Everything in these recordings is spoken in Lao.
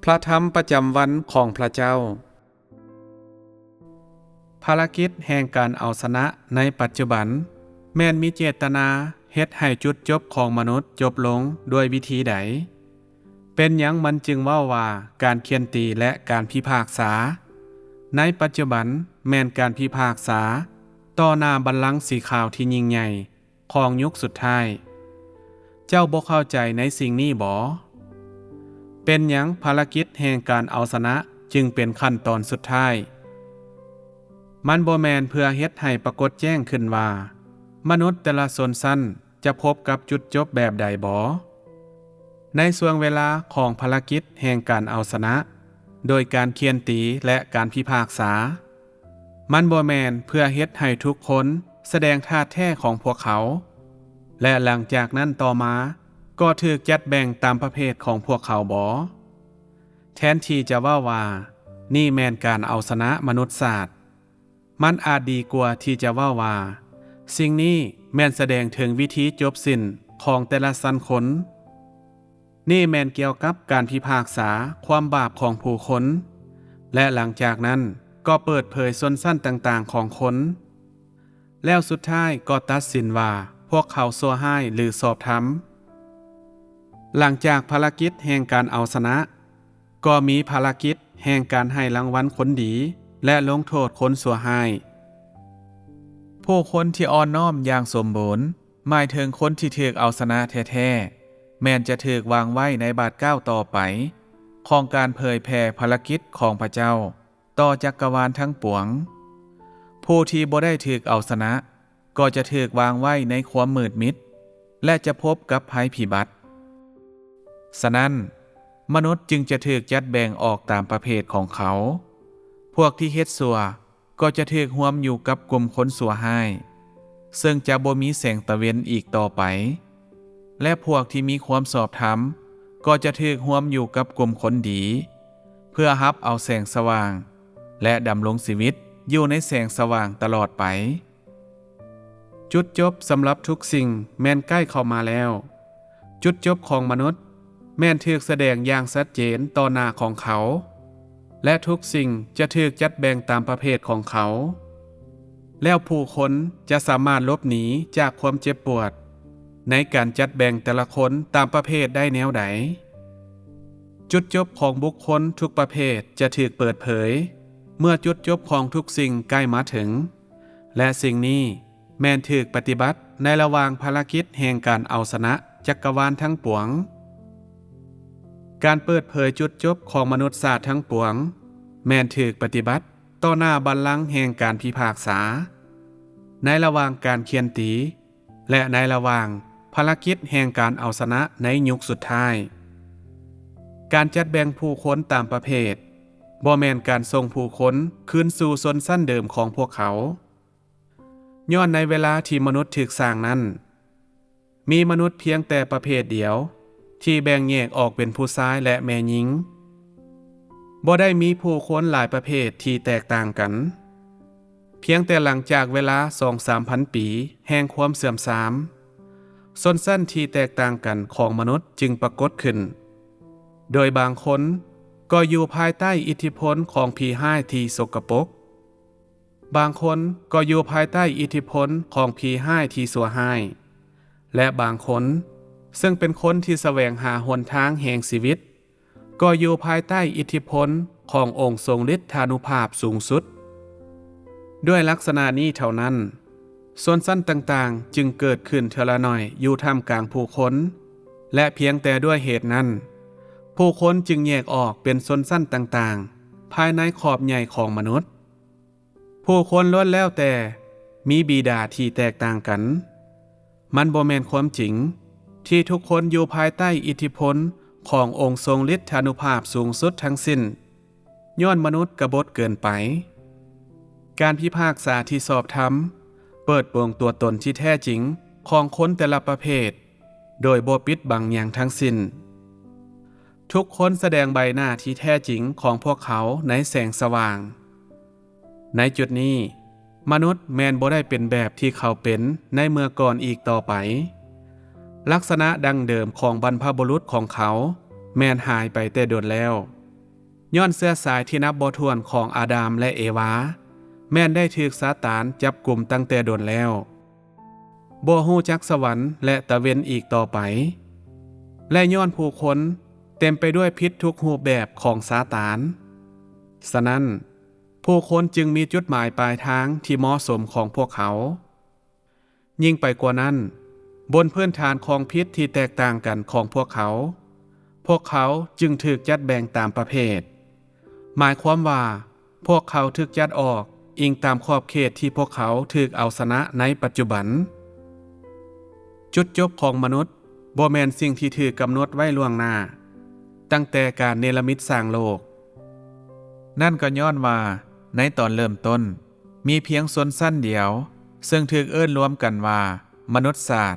ພະທຳປະຈຳວັນຂອງພະເຈົ້າ. ພາລະກິດແຫ່ງການເອົາຊະນະໃນປັດຈຸບັນ ແມ່ນມີເຈດຕະນາເຮັດໃຫ້ຈຸດຈົບຂອງມະນຸດຈົບລົງດ້ວຍວິທີໃດ? ເປັນຫຍັງມັນຈຶ່ງເວົ້າວ່າການຄຽນຕີ ແລະ ການພິພາກສາໃນປັດຈຸບັນແມ່ນການພິພາກສາຕໍ່ໜ້າບັນລັງສີຂາວທີ່ຍິ່ງໃຫຍ່ ຂອງຍຸກສຸດທ້າຍ. ເຈົ້າບໍ່ເຂົ້າໃຈໃນສິ່ງນີ້ບໍ? ເປັນຫຍັງພາລະກິດແຫ່ງການເອົາຊະນະຈຶ່ງເປັນຂັ້ນຕອນສຸດທ້າຍ? ມັນບໍ່ແມ່ນເພື່ອເຮັດໃຫ້ປາກົດແຈ້ງຂຶ້ນວ່າ ມະນຸດແຕ່ລະຊົນຊັ້ນຈະພົບກັບຈຸດຈົບແບບໃດບໍ? ໃນຊ່ວງເວລາຂອງພາລະກິດແຫ່ງການເອົາຊະນະ ໂດຍການຄຽນຕີ ແລະ ການພິພາກສາ, ມັນບໍ່ແມ່ນເພື່ອເຮັດໃຫ້ທຸກຄົນສະແດງທາດແທ້ຂອງພວກເຂົາ ແລະ ຫຼັງຈາກນັ້ນຕໍ່ມາກໍຖືກຈັດແບ່ງຕາມປະເພດຂອງພວກເຂົາບໍ? ແທນທີ່ຈະເວົ້າວ່າ ນີ້ແມ່ນການເອົາຊະນະມະນຸດຊາດ, ມັນອາດດີກວ່າທີ່ຈະເວົ້າວ່າ ສິ່ງນີ້ແມ່ນສະແດງເຖິງວິທີຈົບສິ້ນຂອງແຕ່ລະຊັ້ນຄົນ. ນີ້ແມ່ນກ່ຽວກັບການພິພາກສາຄວາມບາບຂອງຜູ້ຄົນ ແລະ ຫຼັງຈາກນັ້ນກໍເປີດເຜີຍຊົນຊັ້ນຕ່າງໆຂອງຄົນ, ແລ້ວສຸດທ້າຍກໍຕັດສິນວ່າພວກເຂົາຊົ່ວຮ້າຍ ຫຼື ຊອບທຳ. ຫຼັງຈາກພາລະກິດແຫ່ງການເອົາຊະນະ, ກໍມີພາລະກິດແຫ່ງການໃຫ້ລາງວັນຄົນດີ ແລະ ລົງໂທດຄົນຊົ່ວຮ້າຍ. ຜູ້ຄົນທີ່ອ່ອນນ້ອມຢ່າງສົມບູນ ໝາຍເຖິງຄົນທີ່ຖືກເອົາຊະນະແທ້ໆ ແມ່ນຈະຖືກວາງໄວ້ໃນບາດກ້າວຕໍ່ໄປຂອງການເຜີຍແຜ່ພາລະກິດຂອງພະເຈົ້າຕໍ່ຈັກກະວານທັງປວງ. ຜູ້ທີ່ບໍ່ໄດ້ຖືກເອົາຊະນະ ກໍຈະຖືກວາງໄວ້ໃນຄວາມມືດມິດ ແລະ ຈະພົບກັບໄພພິບັດ. ສະນັ້ນ, ມະນຸດຈຶ່ງຈະຖືກຈັດແບ່ງອອກຕາມປະເພດຂອງເຂົາ. ພວກທີ່ເຮັດຊົ່ວກໍຈະຖືກຮວມຢູ່ກັບກຸ່ມຄົນຊົ່ວຮ້າຍ, ເຊິ່ງຈະບໍ່ມີແສງຕາເວັນອີກຕໍ່ໄປ, ແລະ ພວກທີ່ມີຄວາມຊອບທຳກໍຈະຖືກຮວມຢູ່ກັບກຸ່ມຄົນດີ, ເພື່ອຮັບເອົາແສງສະຫວ່າງ ແລະ ດຳລົງຊີວິດຢູ່ໃນແສງສະຫວ່າງຕະຫຼອດໄປ. ຈຸດຈົບສຳລັບທຸກສິ່ງແມ່ນໃກ້ເຂົ້າມາແລ້ວ. ຈຸດຈົບຂອງມະນຸດແມ່ນຖືກສະແດງຢ່າງຊັດເຈນຕໍ່ໜ້າຂອງເຂົາ, ແລະ ທຸກສິ່ງຈະຖືກຈັດແບ່ງຕາມປະເພດຂອງເຂົາ. ແລ້ວຜູ້ຄົນຈະສາມາດຫຼົບໜີຈາກຄວາມເຈັບປວດໃນການຈັດແບ່ງແຕ່ລະຄົນຕາມປະເພດໄດ້ແນວໃດ? ຈຸດຈົບຂອງບຸກຄົນທຸກປະເພດຈະຖືກເປີດເຜີຍ ເມື່ອຈຸດຈົບຂອງທຸກສິ່ງໃກ້ມາເຖິງ, ແລະ ສິ່ງນີ້ແມ່ນຖືກປະຕິບັດໃນລະຫວ່າງພາລະກິດແຫ່ງການເອົາຊະນະຈັກກະວານທັງປວງ. ການເປີດເຜີຍຈຸດຈົບຂອງມະນຸດຊາດທັງປວງ ແມ່ນຖືກປະຕິບັດຕໍ່ໜ້າບັນລັງແຫ່ງການພິພາກສາ, ໃນລະຫວ່າງການຄຽນຕີ ແລະ ໃນລະຫວ່າງພາລະກິດແຫ່ງການເອົາຊະນະໃນຍຸກສຸດທ້າຍ. ການຈັດແບ່ງຜູ້ຄົນຕາມປະເພດ ບໍ່ແມ່ນການສົ່ງຜູ້ຄົນຄືນສູ່ຊົນຊັ້ນເດີມຂອງພວກເຂົາ, ຍ້ອນໃນເວລາທີ່ມະນຸດຖືກສ້າງນັ້ນ, ມີມະນຸດພຽງແຕ່ປະເພດດຽວທີ່ແບ່ງແຍກອອກເປັນຜູ້ຊາຍ ແລະ ແມ່ຍິງ. ບໍ່ໄດ້ມີຜູ້ຄົນຫຼາຍປະເພດທີ່ແຕກຕ່າງກັນ. ພຽງແຕ່ຫຼັງຈາກເວລາສອງສາມພັນປີແຫ່ງຄວາມເສື່ອມຊາມ, ຊົນຊັ້ນທີ່ແຕກຕ່າງກັນຂອງມະນຸດຈຶ່ງປາກົດຂຶ້ນ, ໂດຍບາງຄົນກໍຢູ່ພາຍໃຕ້ອິດທິພົນຂອງຜີຮ້າຍທີ່ສົກກະປົກ, ບາງຄົນກໍຢູ່ພາຍໃຕ້ອິດທິພົນຂອງຜີຮ້າຍທີ່ຊົ່ວຮ້າຍ, ແລະ ບາງຄົນເຊິ່ງເປັນຄົນທີ່ສະແຫວງຫາຫົນທາງແຫ່ງຊີວິດ ກໍຢູ່ພາຍໃຕ້ອິດທິພົນຂອງອົງຊົງລິດທານຸພາບສູງສຸດ. ດ້ວຍລັກສະນະນີ້ເທົ່ານັ້ນ, ຊົນຊັ້ນຕ່າງໆຈຶ່ງເກີດຂຶ້ນເທື່ອລະໜ້ອຍຢູ່ທ່າມກາງຜູ້ຄົນ, ແລະ ພຽງແຕ່ດ້ວຍເຫດນັ້ນ, ຜູ້ຄົນຈຶ່ງແຍກອອກເປັນຊົນຊັ້ນຕ່າງໆພາຍໃນຂອບໃຫຍ່ຂອງມະນຸດ. ຜູ້ຄົນລ້ວນແລ້ວແຕ່ມີບິດາທີ່ແຕກຕ່າງກັນ. ມັນບໍ່ແມ່ນຄວາມຈິງທີ່ທຸກຄົນຢູ່ພາຍໃຕ້ອິດທິພົນຂອງອົງຊົງລິດທານຸພາບສູງສຸດທັງສິ້ນ, ຍ້ອນມະນຸດກະບົດເກີນໄປ. ການພິພາກສາທີ່ຊອບທຳເປີດໂປງຕົວຕົນທີ່ແທ້ຈິງຂອງຄົນແຕ່ລະປະເພດ, ໂດຍບໍ່ປິດບັງຫຍັງທັງສິ້ນ. ທຸກຄົນສະແດງໃບໜ້າທີ່ແທ້ຈິງຂອງພວກເຂົາໃນແສງສະຫວ່າງ. ໃນຈຸດນີ້, ມະນຸດແມ່ນບໍ່ໄດ້ເປັນແບບທີ່ເຂົາເປັນໃນເມື່ອກ່ອນອີກຕໍ່ໄປ. ລັກສະນະດັ້ງເດີມຂອງບັນພະບຸລຸດຂອງເຂົາແມ່ນຫາຍໄປແຕ່ດົນແລ້ວ. ຍ້ອນເຊື້ອສາຍທີ່ນັບບໍ່ຖ້ວນຂອງອາດາມ ແລະ ເອວາ ແມ່ນໄດ້ຖືກຊາຕານຈັບກຸມຕັ້ງແຕ່ດົນແລ້ວ, ບໍ່ຮູ້ຈັກສະຫວັນ ແລະ ຕາເວັນອີກຕໍ່ໄປ, ແລະ ຍ້ອນຜູ້ຄົນເຕັມໄປດ້ວຍພິດທຸກຮູບແບບຂອງຊາຕານ. ສະນັ້ນ, ຜູ້ຄົນຈຶ່ງມີຈຸດໝາຍປາຍທາງທີ່ເໝາະສົມຂອງພວກເຂົາ. ຍິ່ງໄປກວ່ານັ້ນ, ບົນພື້ນຖານຂອງພິດທີ່ແຕກຕ່າງກັນຂອງພວກເຂົາ, ພວກເຂົາຈຶ່ງຖືກຈັດແບ່ງຕາມປະເພດ, ໝາຍຄວາມວ່າ ພວກເຂົາຖືກຈັດອອກອີງຕາມຂອບເຂດທີ່ພວກເຂົາຖືກເອົາຊະນະໃນປັດຈຸບັນ. ຈຸດຈົບຂອງມະນຸດບໍ່ແມ່ນສິ່ງທີ່ຖືກກຳນົດໄວ້ລ່ວງໜ້າ, ຕັ້ງແຕ່ການເນລະມິດສ້າງໂລກ. ນັ້ນກໍຍ້ອນວ່າໃນຕອນເລີ່ມຕົ້ນ, ມີພຽງຊົນຊັ້ນດຽວເຊິ່ງຖືກເອີ້ນລວມກັນວ່າມະນຸດຊາດ,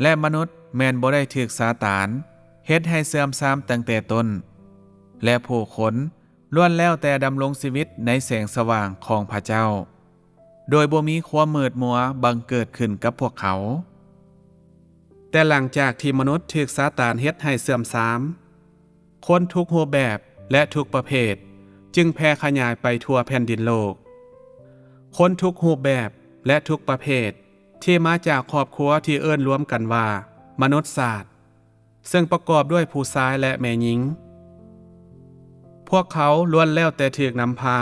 ແລະ ມະນຸດແມ່ນບໍ່ໄດ້ຖືກຊາຕານເຮັດໃຫ້ເສື່ອມຊາມຕັ້ງແຕ່ຕົ້ນ, ແລະ ຜູ້ຄົນລ້ວນແລ້ວແຕ່ດຳລົງຊີວິດໃນແສງສະຫວ່າງຂອງພະເຈົ້າ, ໂດຍບໍ່ມີຄວາມມືດມົວບັງເກີດຂຶ້ນກັບພວກເຂົາ. ແຕ່ຫຼັງຈາກທີ່ມະນຸດຖືກຊາຕານເຮັດໃຫ້ເສື່ອມຊາມ, ຄົນທຸກຮູບແບບ ແລະ ທຸກປະເພດຈຶ່ງແຜ່ຂະຫຍາຍໄປທົ່ວແຜ່ນດິນໂລກ. ຄົນທຸກຮູບແບບ ແລະ ທຸກປະເພດທີ່ມາຈາກຄອບຄົວທີ່ເອີ້ນລວມກັນວ່າມະນຸດຊາດ, ເຊິ່ງປະກອບດ້ວຍຜູ້ຊາຍ ແລະ ແມ່ຍິງ. ພວກເຂົາລ້ວນແລ້ວແຕ່ຖືກນຳພາ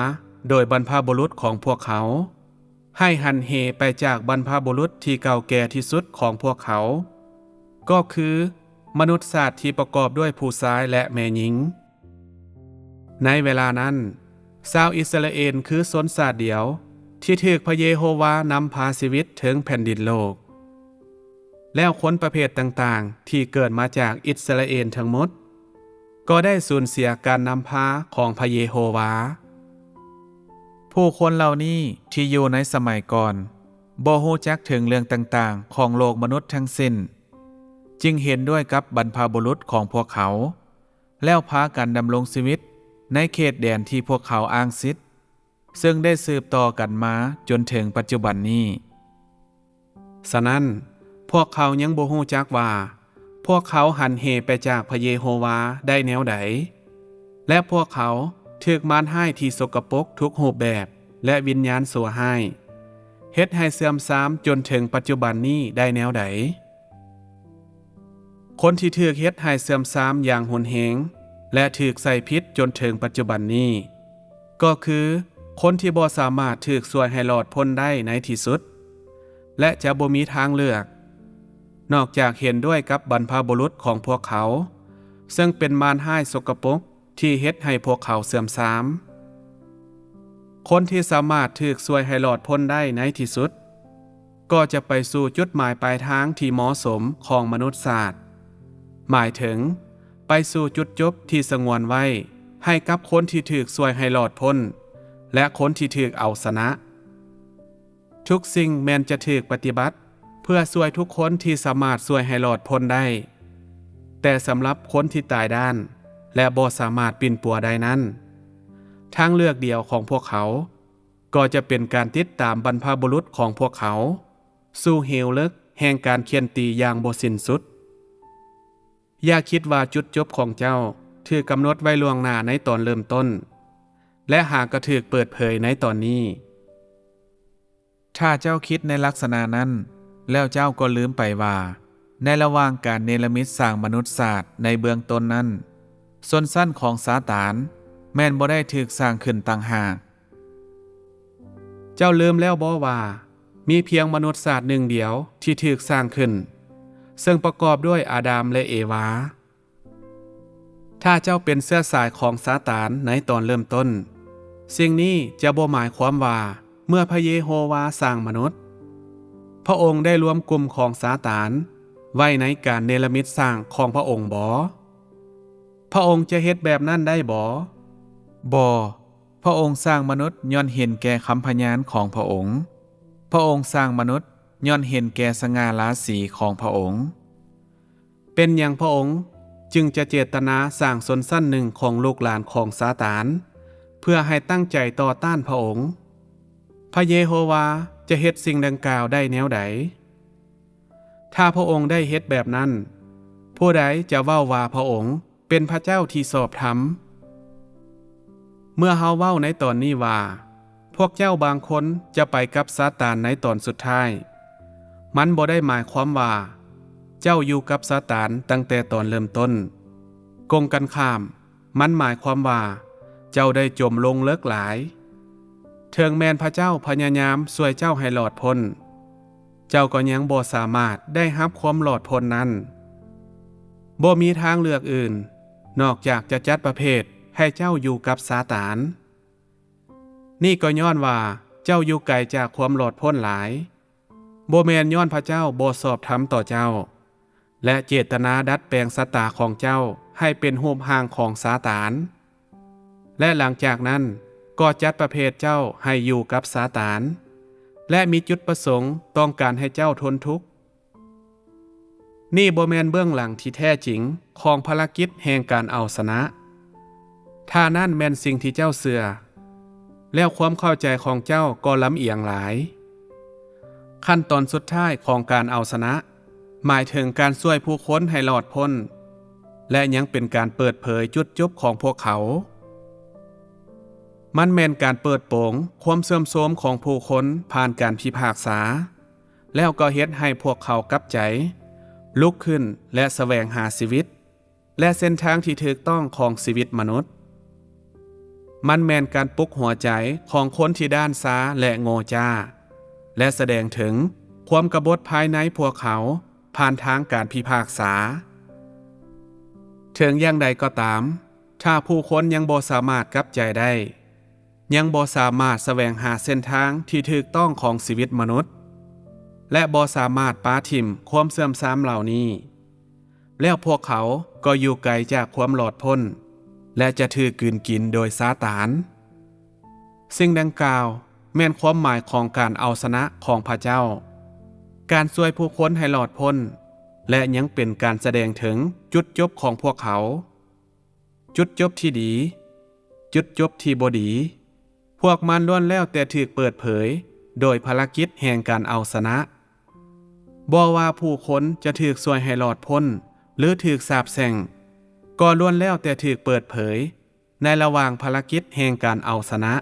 ໂດຍບັນພະບຸລຸດຂອງພວກເຂົາ ໃຫ້ຫັນເຫໄປຈາກບັນພະບຸລຸດທີ່ເກົ່າແກ່ທີ່ສຸດຂອງພວກເຂົາ, ກໍຄືມະນຸດຊາດທີ່ປະກອບດ້ວຍຜູ້ຊາຍ ແລະ ແມ່ຍິງ. ໃນເວລານັ້ນ, ຊາວອິດສະຣາເອນຄືຊົນຊາດດຽວທີ່ຖືກພະເຢໂຮວານຳພາຊີວິດເທິງແຜ່ນດິນໂລກ. ແລ້ວຄົນປະເພດຕ່າງໆທີ່ເກີດມາຈາກອິດສະຣາເອນທັງໝົດ ກໍໄດ້ສູນເສຍການນຳພາຂອງພະເຢໂຮວາ. ຜູ້ຄົນເຫຼົ່ານີ້ທີ່ຢູ່ໃນສະໄໝກ່ອນບໍ່ຮູ້ຈັກເຖິງເລື່ອງຕ່າງໆຂອງໂລກມະນຸດທັງສິ້ນ, ຈຶ່ງເຫັນດ້ວຍກັບບັນພະບຸລຸດຂອງພວກເຂົາ, ແລ້ວພາກັນດຳລົງຊີວິດໃນເຂດແດນທີ່ພວກເຂົາອ້າງສິດ, ເຊິ່ງໄດ້ສືບຕໍ່ກັນມາຈົນເຖິງປັດຈຸບັນນີ້. ສະນັ້ນ, ພວກເຂົາຍັງບໍ່ຮູ້ຈັກວ່າ ພວກເຂົາຫັນເຫໄປຈາກພະເຢໂຮວາໄດ້ແນວໃດ, ແລະ ພວກເຂົາຖືກມານຮ້າຍທີ່ສົກກະປົກທຸກຮູບແບບ ແລະ ວິນຍານຊົ່ວຮ້າຍ ເຮັດໃຫ້ເສື່ອມຊາມຈົນເຖິງປັດຈຸບັນນີ້ໄດ້ແນວໃດ. ຄົນທີ່ຖືກເຮັດໃຫ້ເສື່ອມຊາມຢ່າງຮຸນແຮງ ແລະ ຖືກໃສ່ພິດຈົນເຖິງປັດຈຸບັນນີ້ ກໍຄືຄົນທີ່ບໍ່ສາມາດຖືກຊ່ວຍໃຫ້ລອດພົ້ນໄດ້ໃນທີ່ສຸດ ແລະ ຈະບໍ່ມີທາງເລືອກ ນອກຈາກເຫັນດ້ວຍກັບບັນພະບຸລຸດຂອງພວກເຂົາ, ເຊິ່ງເປັນມານຮ້າຍສົກກະປົກທີ່ເຮັດໃຫ້ພວກເຂົາເສື່ອມຊາມ. ຄົນທີ່ສາມາດຖືກຊ່ວຍໃຫ້ລອດພົ້ນໄດ້ໃນທີ່ສຸດ ກໍຈະໄປສູ່ຈຸດໝາຍປາຍທາງທີ່ເໝາະສົມຂອງມະນຸດຊາດ, ໝາຍເຖິງໄປສູ່ຈຸດຈົບທີ່ສະຫງວນໄວ້ໃຫ້ກັບຄົນທີ່ຖືກຊ່ວຍໃຫ້ລອດພົ້ນ ແລະ ຄົນທີ່ຖືກເອົາຊະນະ. ທຸກສິ່ງແມ່ນຈະຖືກປະຕິບັດເພື່ອຊ່ວຍທຸກຄົນທີ່ສາມາດຊ່ວຍໃຫ້ລອດພົ້ນໄດ້, ແຕ່ສຳລັບຄົນທີ່ຕາຍດ້ານ ແລະ ບໍ່ສາມາດປິ່ນປົວໄດ້ນັ້ນ, ທາງເລືອກດຽວຂອງພວກເຂົາ ກໍຈະເປັນການຕິດຕາມບັນພະບຸລຸດຂອງພວກເຂົາສູ່ເຫວເລິກແຫ່ງການຂ້ຽນຕີຢ່າງບໍ່ສິ້ນສຸດ. ຢ່າຄິດວ່າຈຸດຈົບຂອງເຈົ້າຖືກກຳນົດໄວ້ລ່ວງໜ້າໃນຕອນເລີ່ມຕົ້ນ ແລະ ຫາກະຖືກເປີດເຜີຍໃນຕອນນີ້. ຖ້າເຈົ້າຄິດໃນລັກສະນະນັ້ນ, ແລ້ວເຈົ້າກໍລືມໄປວ່າ ໃນລະຫວ່າງການເນລະມິດສ້າງມະນຸດຊາດໃນເບື້ອງຕົ້ນນັ້ນ, ຊົນຊັ້ນຂອງຊາຕານແມ່ນບໍ່ໄດ້ຖືກສ້າງຂຶ້ນຕ່າງຫາກ. ເຈົ້າລືມແລ້ວບໍວ່າ ມີພຽງມະນຸດຊາດໜຶ່ງດຽວທີ່ຖືກສ້າງຂຶ້ນ, ເຊິ່ງປະກອບດ້ວຍອາດາມ ແລະ ເອວາ? ຖ້າເຈົ້າເປັນເຊື້ອສາຍຂອງຊາຕານໃນຕອນເລີ່ມຕົ້ນ, ສິ່ງນີ້ຈະບໍ່ໝາຍຄວາມວ່າເມື່ອພະເຢໂຮວາສ້າງມະນຸດ, ພະອົງໄດ້ລວມກຸ່ມຂອງຊາຕານໄວ້ໃນການເນລະມິດສ້າງຂອງພະອົງບໍ? ພະອົງຈະເຮັດແບບນັ້ນໄດ້ບໍ? ບໍ່. ພະອົງສ້າງມະນຸດຍ້ອນເຫັນແກ່ຄຳພະຍານຂອງພະອົງ. ພະອົງສ້າງມະນຸດຍ້ອນເຫັນແກ່ສະຫງ່າລາສີຂອງພະອົງ. ເປັນຫຍັງພະອົງຈຶ່ງຈະເຈດຕະນາສ້າງຊົນຊັ້ນໜຶ່ງຂອງລູກຫຼານຂອງຊາຕານ ເພື່ອໃຫ້ຕັ້ງໃຈຕໍ່ຕ້ານພະອົງ? ພະເຢໂຮວາຈະເຮັດສິ່ງດັ່ງກ່າວໄດ້ແນວໃດ? ຖ້າພະອົງໄດ້ເຮັດແບບນັ້ນ, ຜູ້ໃດຈະເວົ້າວ່າພະອົງເປັນພະເຈົ້າທີ່ຊອບທຳ? ເມື່ອເຮົາເວົ້າໃນຕອນນີ້ວ່າ ພວກເຈົ້າບາງຄົນຈະໄປກັບຊາຕານໃນຕອນສຸດທ້າຍ, ມັນບໍ່ໄດ້ໝາຍຄວາມວ່າເຈົ້າຢູ່ກັບຊາຕານຕັ້ງແຕ່ຕອນເລີ່ມຕົ້ນ. ກົງກັນຂ້າມ, ມັນໝາຍຄວາມວ່າເຈົ້າໄດ້ຈົມລົງເລິກຫຼາຍ. ເຖິງແມ່ນພະເຈົ້າພະຍາຍາມຊ່ວຍເຈົ້າໃຫ້ລອດພົ້ນ, ເຈົ້າກໍຍັງບໍ່ສາມາດໄດ້ຮັບຄວາມລອດພົ້ນນັ້ນ. ບໍ່ມີທາງເລືອກອື່ນນອກຈາກຈະຈັດປະເພດໃຫ້ເຈົ້າຢູ່ກັບຊາຕານ. ນີ້ກໍຍ້ອນວ່າເຈົ້າຢູ່ໄກຈາກຄວາມລອດພົ້ນຫຼາຍ, ບໍ່ແມ່ນຍ້ອນພະເຈົ້າບໍ່ຊອບທຳຕໍ່ເຈົ້າ ແລະ ເຈດຕະນາດັດແປງຊະຕາຂອງເຈົ້າໃຫ້ເປັນຮູບຮ່າງຂອງຊາຕານ, ແລະ ຫຼັງຈາກນັ້ນກໍຈັດປະເພດເຈົ້າໃຫ້ຢູ່ກັບຊາຕານ ແລະ ມີຈຸດປະສົງຕ້ອງການໃຫ້ເຈົ້າທົນທຸກ. ນີ້ບໍ່ແມ່ນເບື້ອງຫຼັງທີ່ແທ້ຈິງຂອງພາລະກິດແຫ່ງການເອົາຊະນະ. ຖ້ານັ້ນແມ່ນສິ່ງທີ່ເຈົ້າເຊື່ອ, ແລ້ວຄວາມເຂົ້າໃຈຂອງເຈົ້າກໍລຳອຽງຫຼາຍ. ຂັ້ນຕອນສຸດທ້າຍຂອງການເອົາຊະນະ ໝາຍເຖິງການຊ່ວຍຜູ້ຄົນໃຫ້ລອດພົ້ນ, ແລະ ຍັງເປັນການເປີດເຜີຍຈຸດຈົບຂອງພວກເຂົາ. ມັນແມ່ນການເປີດໂປງຄວາມເສື່ອມໂຊມຂອງຜູ້ຄົນຜ່ານການພິພາກສາ, ແລ້ວກໍເຮັດໃຫ້ພວກເຂົາກັບໃຈ, ລຸກຂຶ້ນ ແລະ ສະແຫວງຫາຊີວິດ ແລະ ເສັ້ນທາງທີ່ຖືກຕ້ອງຂອງຊີວິດມະນຸດ. ມັນແມ່ນການປຸກຫົວໃຈຂອງຄົນທີ່ດ້ານຊາ ແລະ ໂງ່ຈ້າ, ແລະ ສະແດງເຖິງຄວາມກະບົດພາຍໃນພວກເຂົາຜ່ານທາງການພິພາກສາ. ເຖິງຢ່າງໃດກໍຕາມ, ຖ້າຜູ້ຄົນຍັງບໍ່ສາມາດກັບໃຈໄດ້, ຍັງບໍ່ສາມາດສະແຫວງຫາເສັ້ນທາງທີ່ຖືກຕ້ອງຂອງຊີວິດມະນຸດ ແລະ ບໍ່ສາມາດປະຖິ້ມຄວາມເສື່ອມຊາມເຫຼົ່ານີ້, ແລ້ວພວກເຂົາກໍຢູ່ໄກຈາກຄວາມລອດພົ້ນ ແລະ ຈະຖືກກືນກິນໂດຍຊາຕານ. ສິ່ງດັ່ງກ່າວແມ່ນຄວາມໝາຍຂອງການເອົາຊະນະຂອງພະເຈົ້າ, ການຊ່ວຍຜູ້ຄົນໃຫ້ລອດພົ້ນ ແລະ ຍັງເປັນການສະແດງເຖິງຈຸດຈົບຂອງພວກເຂົາ. ຈຸດຈົບທີ່ດີ, ຈຸດຈົບທີ່ບໍ່ດີ, ພວກມັນລ້ວນແລ້ວແຕ່ຖືກເປີດເຜີຍໂດຍພາລະກິດແຫ່ງການເອົາຊະນະ. ບໍ່ວ່າຜູ້ຄົນຈະຖືກຊ່ວຍໃຫ້ລອດພົ້ນ ຫຼື ຖືກສາບແຊ່ງ, ກໍລ້ວນແລ້ວແຕ່ຖືກເປີດເຜີຍໃນລະຫວ່າງພາລະກິດແຫ່ງການເອົາຊະນະ.